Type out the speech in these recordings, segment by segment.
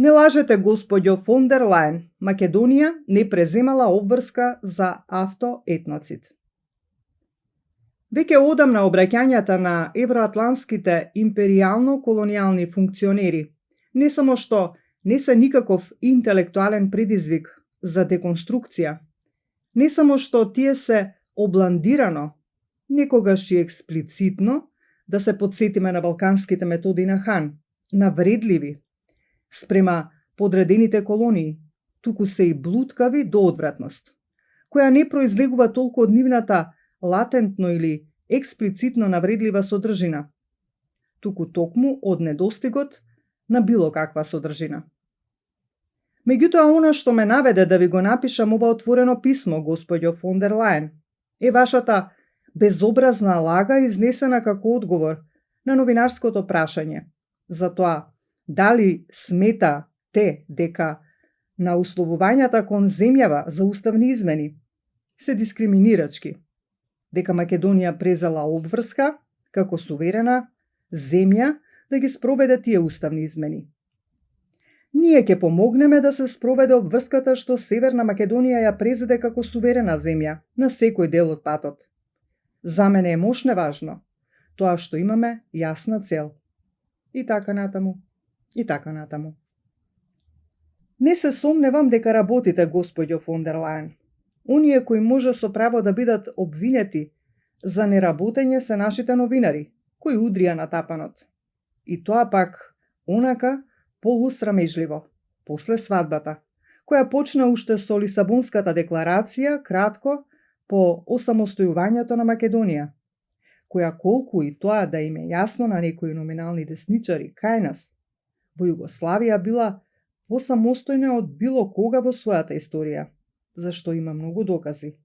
Не лажете, господјо фон дер Лајен, Македонија не преземала обврска за автоетноцид. Веќе одамна обраќањата на евроатлантските империјално-колонијални функционери не само што не се никаков интелектуален предизвик за деконструкција, не само што тие се обландирано, некогаш и експлицитно, да се подсетиме на балканските методи на Хан, навредливи спрема подредените колонии, туку се и блуткави до одвратност, која не произлегува толку од нивната латентно или експлицитно навредлива содржина, туку токму од недостигот на било каква содржина. Меѓутоа, она што ме наведе да ви го напишам ова отворено писмо, господјо фон дер Лајен, е вашата безобразна лага изнесена како одговор на новинарското прашање за тоа дали смета те дека на условувањата кон земјава за уставни измени се дискриминирачки, дека Македонија презела обврска како суверена земја да ги спроведе тие уставни измени. Ние ќе помогнеме да се спроведе обврската што Северна Македонија ја презеде како суверена земја на секој дел од патот. За мене е мошне важно тоа што имаме јасна цел. И така натаму, и така натаму. Не се сомневам дека работите, господјо фон дер Лајен. Оние кои може со право да бидат обвинети за неработење се нашите новинари, кои удрија на тапанот. И тоа пак онака полусрамежливо, после свадбата, која почна уште со Лисабонската декларација, кратко по осамостојувањето на Македонија, која колку и тоа да им е јасно на некои номинални десничари кај нас, во Југославија била посамостојна од било кога во својата историја, зашто има многу докази,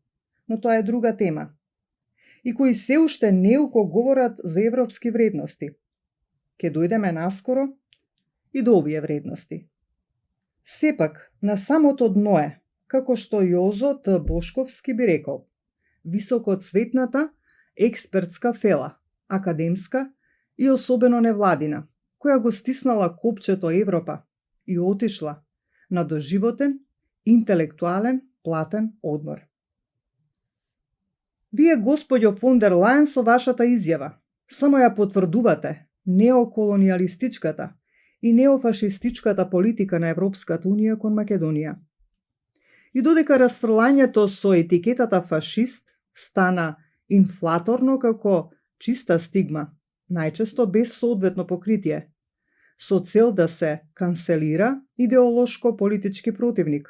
но тоа е друга тема, и кои се уште неуко говорат за европски вредности. Ке дојдеме наскоро и до овие вредности. Сепак, на самото дно е, како што Јозо Т. Бошковски би рекол, високоцветната експертска фела, академска и особено невладина, која го стиснала копчето Европа и отишла на доживотен, интелектуален, платен одмор. Вие, господјо фон дер Лајен, со вашата изјава само ја потврдувате неоколонијалистичката и неофашистичката политика на Европската унија кон Македонија. И додека расфрлањето со етикетата фашист стана инфлаторно како чиста стигма, најчесто без соодветно покритие, со цел да се канцелира идеолошко-политички противник.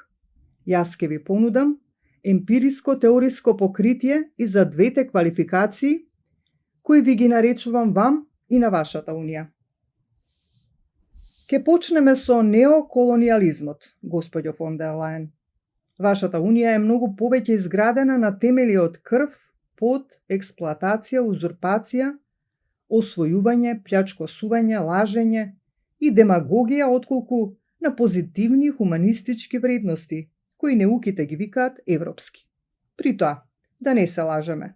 Јас ке ви понудам емпириско-теориско покритие и за двете квалификации, кои ви ги наречувам вам и на вашата унија. Ке почнеме со неоколонијализмот, господјо фон дер Лајен. Вашата унија е многу повеќе изградена на темели од крв, пот, експлоатација, узурпација, освојување, плјачкосување, лажење и демагогија отколку на позитивни хуманистички вредности, кои неуките ги викаат европски. При тоа, да не се лажеме.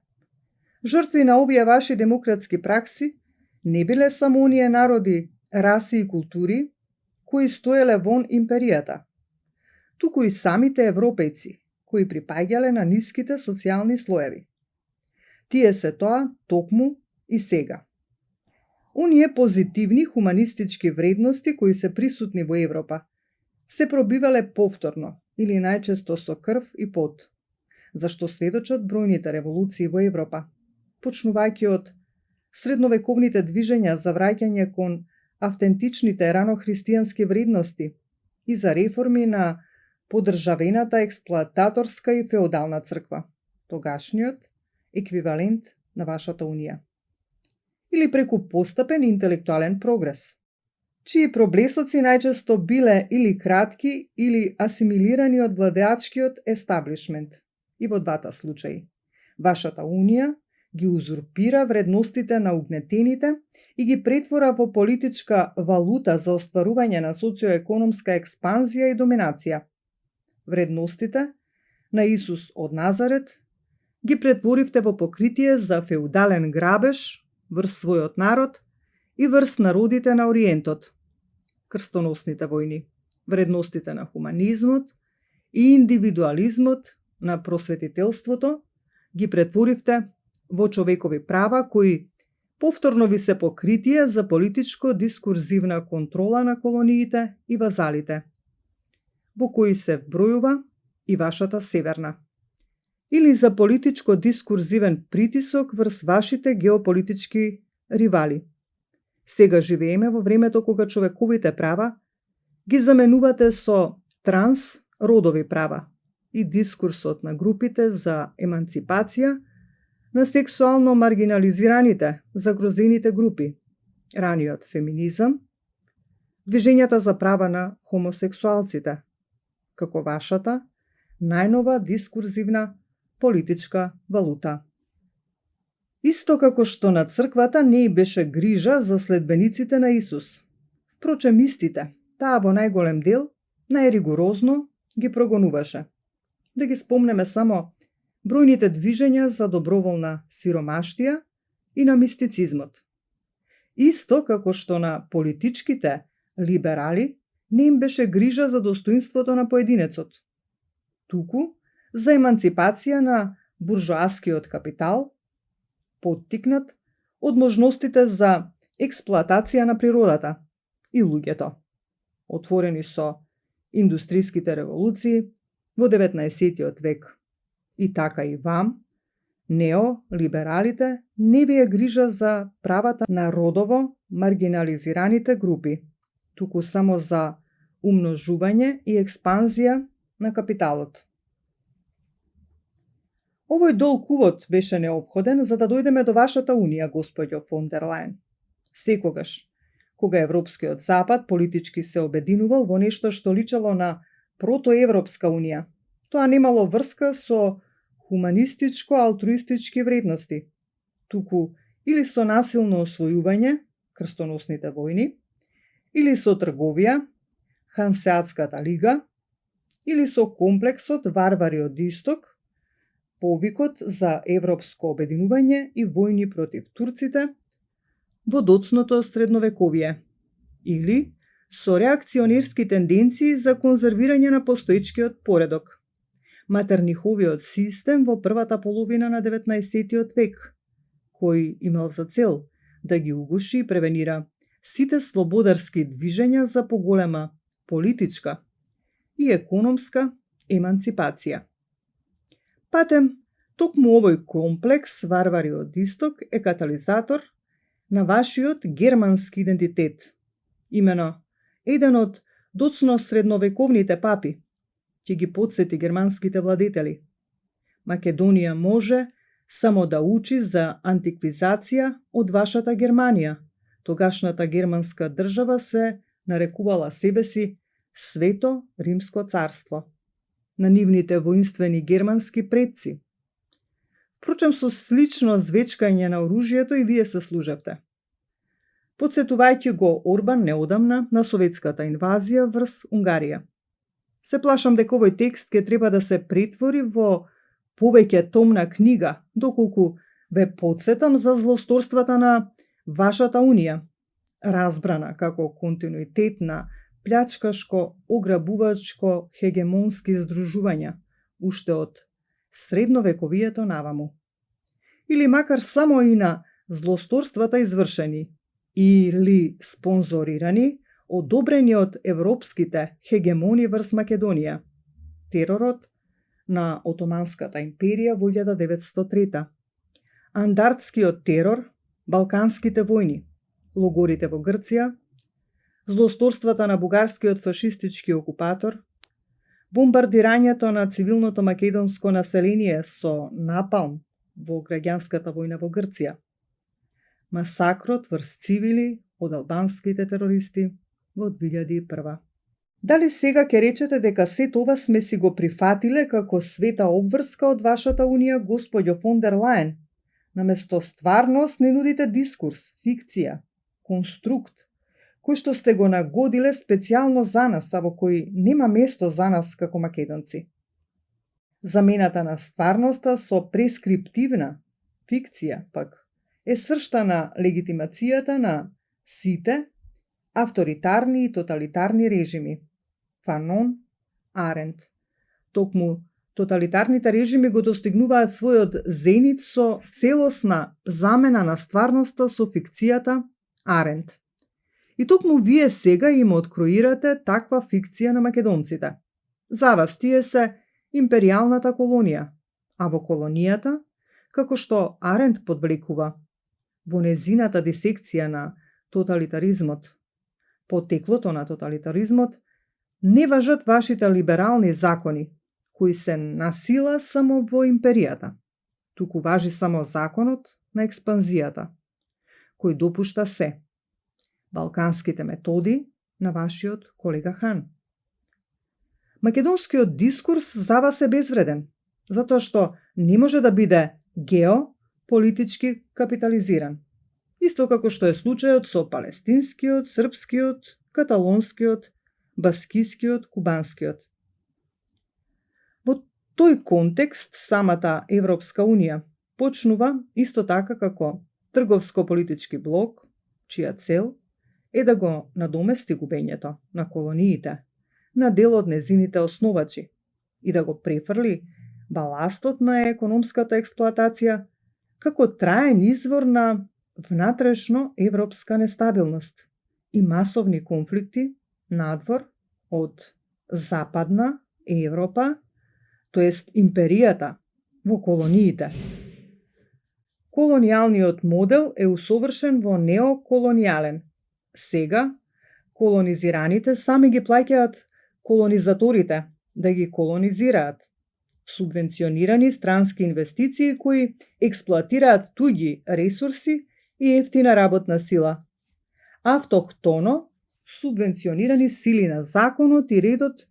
Жртви на овие ваши демократски пракси не биле само оние народи, раси и култури кои стоеле вон империјата, туку и самите европејци, кои припаѓале на ниските социјални слоеви. Тие се тоа токму и сега. Оние позитивни хуманистички вредности кои се присутни во Европа се пробивале повторно или најчесто со крв и пот, зашто сведочат бројните револуции во Европа, почнувајќи од средновековните движења за враќање кон автентичните ранохристијански вредности и за реформи на подржавената експлоататорска и феодална црква, тогашниот еквивалент на вашата унија. Или преку постапен интелектуален прогрес, чии проблесоци најчесто биле или кратки или асимилирани од владеачкиот естаблишмент. И во двата случаи, вашата унија ги узурпира вредностите на угнетените и ги претвора во политичка валута за остварување на социоекономска експанзија и доминација. Вредностите на Исус од Назарет ги претворивте во покритие за феудален грабеж врз својот народ и врз народите на Ориентот, крстоносните војни, вредностите на хуманизмот и индивидуализмот на просветителството ги претворивте во човекови права кои повторно ви се покритие за политичко-дискурзивна контрола на колониите и вазалите, во кои се вбројува и вашата северна, или за политичко-дискурзивен притисок врз вашите геополитички ривали. Сега живееме во времето кога човековите права ги заменувате со трансродови права и дискурсот на групите за еманципација на сексуално маргинализираните, загрозените групи, раниот феминизам, движењата за права на хомосексуалците, како вашата најнова дискурзивна политичка валута. Исто како што на црквата не и беше грижа за следбениците на Исус. Впрочем, истите, таа во најголем дел, најригорозно ги прогонуваше. Да ги спомнеме само бројните движења за доброволна сиромаштија и на мистицизмот. Исто како што на политичките либерали не им беше грижа за достоинството на поединецот, туку за еманципација на буржоаскиот капитал, поттикнат од можностите за експлоатација на природата и луѓето, отворени со индустриските револуции во 19. век. И така и вам, неолибералите, не ви е грижа за правата на родово маргинализираните групи, туку само за умножување и експанзија на капиталот. Овој долг увод беше неопходен за да дојдеме до вашата унија, господјо фон дер Лајен. Секогаш, кога Европскиот Запад политички се обединувал во нешто што личало на протоевропска унија, тоа немало врска со хуманистичко-алтруистички вредности, туку или со насилно освојување, крстоносните војни, или со трговија, Хансеатската лига, или со комплексот варвари од исток, повикот за европско обединување и војни против турците во доцното средновековие, или со реакционерски тенденции за конзервирање на постоечкиот поредок, Матерниховиот систем во првата половина на 19. век, кој имал за цел да ги угуши и превенира сите слободарски движења за поголема политичка и економска еманципација. Патем, токму овој комплекс варвари од исток е катализатор на вашиот германски идентитет. Имено, еден од доцно средновековните папи ќе ги потсети германските владетели. Македонија може само да учи за антиквизација од вашата Германија. Тогашната германска држава се нарекувала себе си Свето Римско царство, на нивните воинствени германски предци. Впрочем, со слично звечкање на оружјето и вие се служевте. Подсетувајќи го Орбан неодамна на советската инвазија врз Унгарија. Се плашам дека овој текст ќе треба да се претвори во повеќе томна книга, доколку ве подсетам за злосторствата на вашата унија, разбрана како континуитет на плячкашко-ограбувачко хегемонски здружувања, уште од средновековието наваму. Или макар само и на злосторствата извршени или спонзорирани, одобрени од европските хегемони врз Македонија, теророт на Отоманската империја во 1903, андартскиот терор, балканските војни, логорите во Грција, злосторствата на бугарскиот фашистички окупатор, бомбардирањето на цивилното македонско население со напалм во граѓанската војна во Грција, масакрот врз цивили од албанските терористи во 2001. Дали сега ќе речете дека се тоа сме си го прифатиле како света обврска од вашата унија, господјо фон дер Лајен? Наместо стварност не нудите дискурс, фикција, конструкт, кој што сте го нагодиле специјално за нас, а во кој нема место за нас како македонци. Замената на стварноста со прескриптивна фикција, пак, е сршта на легитимацијата на сите авторитарни и тоталитарни режими. Фанон, Аренд. Токму тоталитарните режими го достигнуваат својот зенит со целосна замена на стварноста со фикцијата Аренд. И токму вие сега им откроирате таква фикција на македонците. За вас тие се империјалната колонија, а во колонијата, како што Аренд подвлекува, во незината дисекција на тоталитаризмот, потеклото на тоталитаризмот, не важат вашите либерални закони, кои се на сила само во империјата. Туку важи само законот на експанзијата, кој допушта се. Балканските методи на вашиот колега Хан. Македонскиот дискурс за вас е безвреден, затоа што не може да биде геополитички капитализиран. Исто како што е случајот со палестинскиот, српскиот, каталонскиот, баскискиот, кубанскиот. Во тој контекст самата Европска Унија почнува исто така како трговско-политички блок, чија цел е да го надомести губењето на колониите на дел од незините основачи и да го префрли баластот на економската експлоатација како траен извор на внатрешно европска нестабилност и масовни конфликти надвор од Западна Европа, тоест империјата во колониите. Колонијалниот модел е усовршен во неоколонијален. Сега, колонизираните сами ги плаќаат колонизаторите да ги колонизираат. Субвенционирани странски инвестиции кои експлоатираат туѓи ресурси и ефтина работна сила. Автохтоно, субвенционирани сили на законот и редот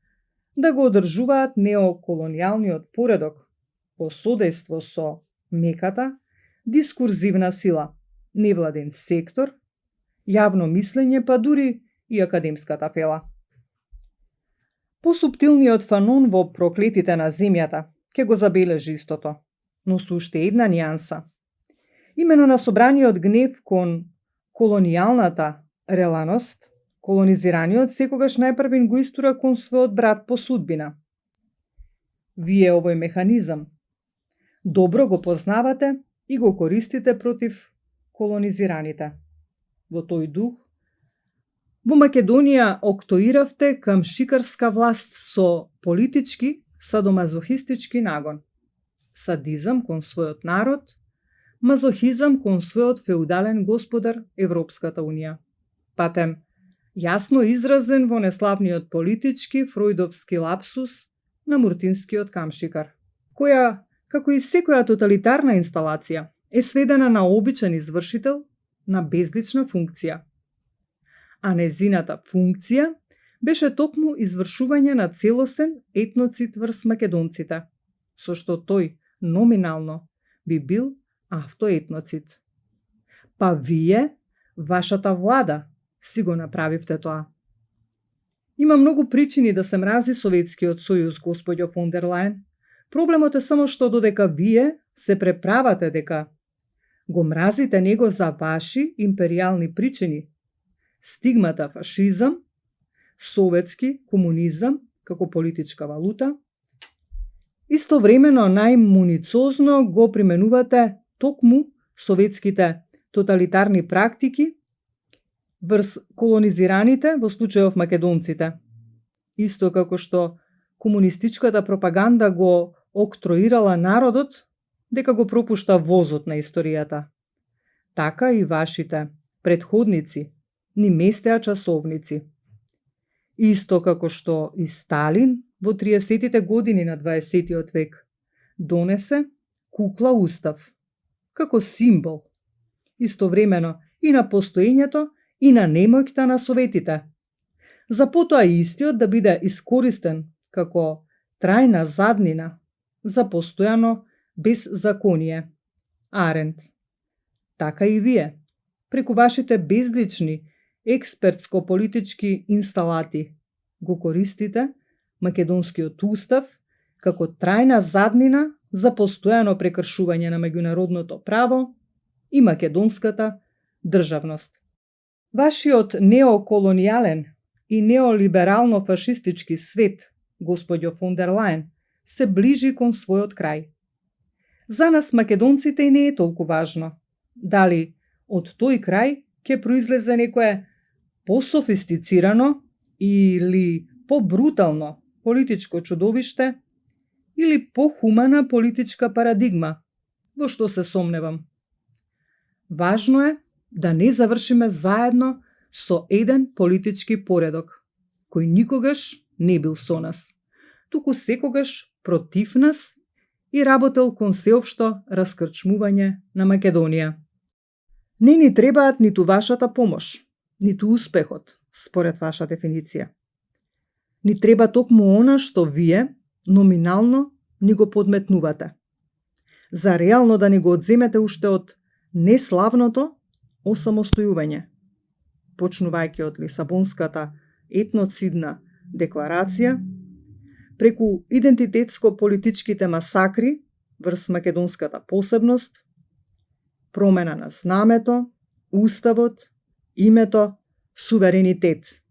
да го одржуваат неоколонијалниот поредок во содејство со меката, дискурзивна сила, невладен сектор, јавно мислење, па дури и академската фела. Посуптилниот фанон во проклетите на земјата ќе го забележи истото, но со уште една нијанса. Имено на собраниот гнев кон колонијалната реланост, колонизираниот секогаш најпрвин го истура кон својот брат по судбина. Вие овој механизам добро го познавате и го користите против колонизираните. Во тој дух, во Македонија октоиравте кам шикарска власт со политички, садомазохистички нагон. Садизам кон својот народ, мазохизам кон својот феудален господар Европската Унија. Патем, јасно изразен во неславниот политички фројдовски лапсус на Муртинскиот камшикар, која, како и секоја тоталитарна инсталација, е сведена на обичен извршител на безлична функција. А незината функција беше токму извршување на целосен етноцид врз македонците, со што тој номинално би бил автоетноцид. Па вие, вашата влада, си го направивте тоа. Има многу причини да се мрази Советскиот сојуз, господјо фон дер Лајен. Проблемот е само што додека вие се преправате дека го мразите него за ваши империјални причини, стигмата фашизам, советски комунизам како политичка валута, истовремено најмуницозно го применувате токму советските тоталитарни практики врз колонизираните, во случајов македонците. Исто како што комунистичката пропаганда го октроирала народот дека го пропушта возот на историјата. Така и вашите предходници ни местеа часовници. Исто како што и Сталин во 30-тите години на 20-тиот век донесе кукла устав, како символ, истовремено и на постоењето и на немојкта на советите, за потоа истиот да биде искористен како трајна заднина за постојано беззаконие. Аренд. Така и вие, преку вашите безлични експертско-политички инсталати, го користите македонскиот устав како трајна заднина за постојано прекршување на меѓународното право и македонската државност. Вашиот неоколонијален и неолиберално-фашистички свет, господјо фон дер Лајен, се ближи кон својот крај. За нас македонците и не е толку важно дали од тој крај ќе произлезе некое пософистицирано или побрутално политичко чудовиште или похумана политичка парадигма, во што се сомневам. Важно е да не завршиме заедно со еден политички поредок, кој никогаш не бил со нас, туку секогаш против нас и работел кон сеопшто раскрчмување на Македонија. Не ни требаат ниту вашата помош, ниту успехот, според ваша дефиниција. Ни треба токму она што вие, номинално, ни го подметнувате. За реално да ни го одземете уште од неславното осамостојување, почнувајќи од Лисабонската етноцидна декларација, преку идентитетско-политичките масакри врз македонската посебност, промена на знамето, уставот, името, суверенитет